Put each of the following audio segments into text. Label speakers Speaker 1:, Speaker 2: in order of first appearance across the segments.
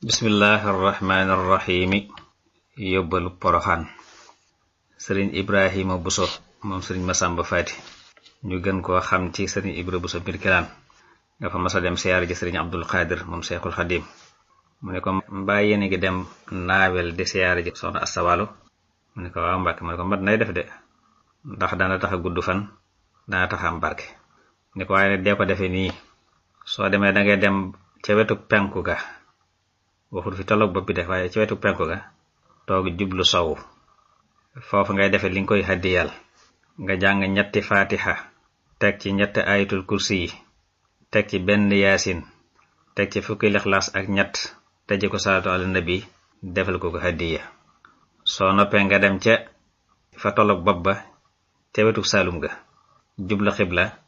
Speaker 1: bismillahirrahmanirrahim yóbbalu poroxaan sëriñ Ibrahima Buso moom sëriñ Masamba Faati ñu gën koo xam ci sëriñ Ibra Buso Birkilaan dafa masa dem siyaare ji sëriñ Abdul Xaadir moom Seexul Xadim mu ne ko mbaa yéen a ngi dem naawel di siyaare ji soxna Asta Waalo mu ne ko waaw Mbàkke mu ne ko mat nay def de ndax dana tax a gudd fan dana tax am barke ne ko waaye ne dee ko defe nii soo demee da ngay dem ca wetu penku ga waxul fi tolloog bopp bi def waaye ci wetu penku ga toog jublu sowu foofu ngay defe li nga koy haddiyal nga jàng ñetti fatiha teg ci ñetti ayatul kursi yi teg ci benn yaasin teg ci fukki lixlaas ak ñett tëje ko salaatu ala nabi defal ko haddiya soo noppee nga dem ca fa tolloog bopp ba ca wetu saalum ga jublu xibla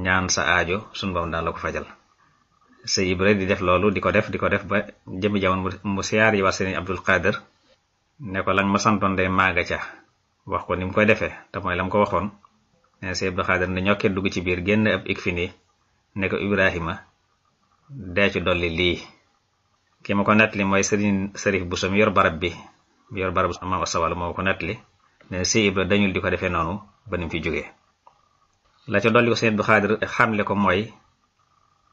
Speaker 1: ñaan sa aajo sun borom daan la ko fajal sëy Ibra di def loolu di ko def ba jëmi jamono mu siyaar yi war sëriñ Abdul Xaadir ne ko lang ma santoon de maaga ca wax ko ni mu koy defee te mooy la mu ko waxoon ne sëriñ Abdul Xaadir ne ñokkee dugg ci biir génn ab ik fi nii ne ko Ibrahima dee ci dolli lii ki ma ko nettali mooy sëriñ Sërif Buso mi yor barab bi yor barab Maam Asta Waalo moo ko nettali ne sëriñ Ibra dañul di ko defee noonu ba ni mu fi jógee la ca dolli ko sëriñ Abdul Xaadir xamle ko mooy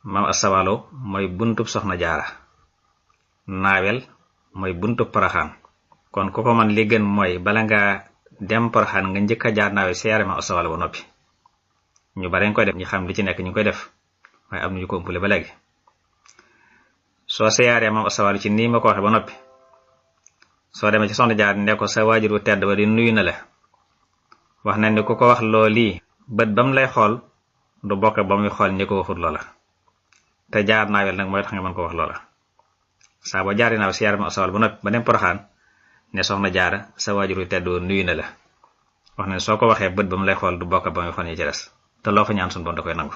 Speaker 1: Maam Asta Waalo mooy buntub soxna jaara naawel mooy buntub Poroxaan kon ku ko man li gën mooy bala nga dem Poroxaan nga njëkk a jaar naawel siyaare Maam Asta Waalo ba noppi ñu bare nga koy def ñi xam li ci nekk ñu koy def waaye am na ñu ko ëmpule ba léegi soo siyaaree Maam Asta Waalo ci nii ma ko waxe ba noppi soo demee ci soxna jaar ne ko sa waajur wu tedd ba di nuyu na la wax na ni ku ko wax loo lii bët ba mu lay xool du bokk ba muy xool ñi ko waxut loola te jaar naawel nag mooy tax nga mën ko wax loola saa boo jaari naawel siyaare Maam Asta Waalo ba noppi ba dem Poroxaan ne soxna jaara sa waajur wu tedd nuyu na la wax ne soo ko waxee bët ba mu lay xool du bokk ba muy xool ñi ci des te loo fa ñaan suñu bon da koy nangu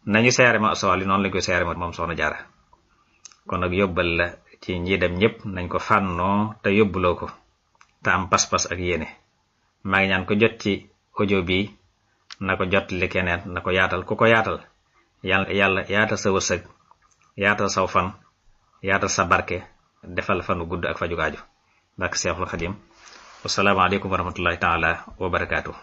Speaker 1: nañu siyaare Maam Asta Waalo noonu lañ koy siyaare moom soxna jaara kon nag yóbbal la ci ñi dem ñëpp nañ ko fànnoo te yóbbuloo ko te am pas-pas ak yéene maa ngi ñaan ko jot ci audio bi na ko jot li keneen na ko yaatal ku ko yaatal yàlla yaatal sa wërsëg yaatal saw fan yaatal sa barke defal fanu gudd ak faju aajo barke Seexul Xadim wassalaamu aleykum wa rahmatullahi taala wa barakaatu